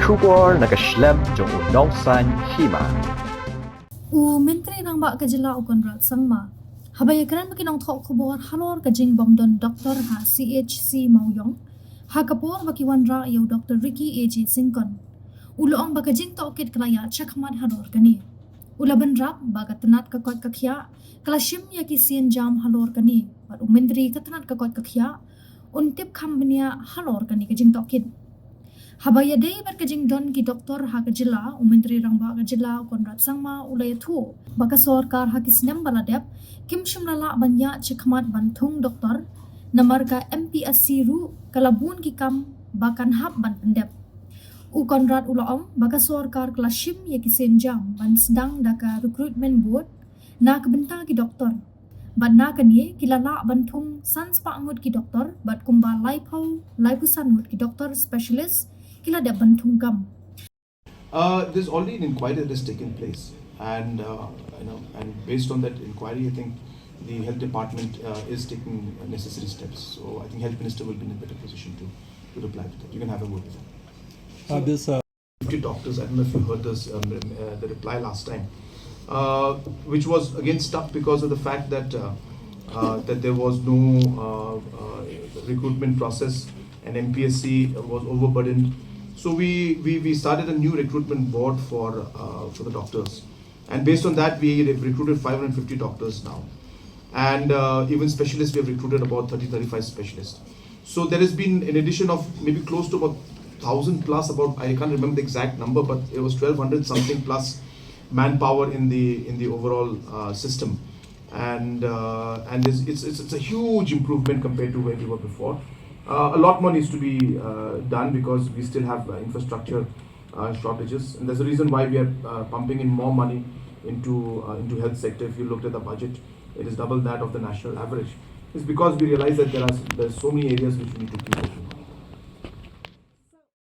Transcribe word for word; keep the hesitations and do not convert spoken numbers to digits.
Khubor na ka shlem jong u nongsaiñ hima. U Myntri Rangbah ka jylla u Conrad Sangma haba ïakren bad ki nongthoh khubor halor ka jingbym don doktor ha C H C Mawïong ha ka por ba ki wanrah ïa u Doktor Ricky A J Syngkon, u la ong ba ka jingtohkit ka la ïaid shakhmat halor kane. U la bynrap ba ka tnat ka koit ka khiah ka la shim ïa ki sienjam halor kane bad u Myntri ka tnat ka koit ka khiah un tip kham bniah halor kane ka jingtohkit. Haba ïadei bad ka jingdon ki doktor ha ka jylla, u Myntri Rangbah ka jylla u Conrad Sangma u la ïathuh ba ka sorkar ha ki snem ba la dep kim shym la lah ban ïaid shakhmat ban thung doktor, namar ka M P S C ruh ka la bun ki kam ba kan hap ban pyndep. U Conrad u la ong ba ka sorkar ka la shim ïa ki sienjam ban sdang da ka recruitment board na ka bynta ki doktor. Bad na kane ki la lah ban thung san spah ngut ki doktor bad kumba laiphew, laiphew san ngut ki doktor specialist ki la dep ban thung kam. Uh, there's already an inquiry that has taken place, and uh, you know, and based on that inquiry, I think the health department uh, is taking necessary steps. So I think health minister will be in a better position to, to reply to that. You can have a word with him. Uh, this uh, fifty doctors. I don't know if you heard this, um, uh, the reply last time, uh, which was again stuck because of the fact that uh, uh, that there was no uh, uh, recruitment process, and M P S C was overburdened. So we, we, we started a new recruitment board for uh, for the doctors, and based on that, we have recruited five hundred fifty doctors now, and uh, even specialists, we have recruited about thirty, thirty-five specialists. So there has been an addition of maybe close to about thousand plus, about, I can't remember the exact number, but it was twelve hundred something plus manpower in the in the overall uh, system, and uh, and it's, it's it's a huge improvement compared to where we were before. Uh, a lot more needs to be uh, done because we still have uh, infrastructure uh, shortages, and there's a reason why we are uh, pumping in more money into uh, into health sector. If you looked at the budget, it is double that of the national average. It's because we realize that there are there's so many areas which we need to keep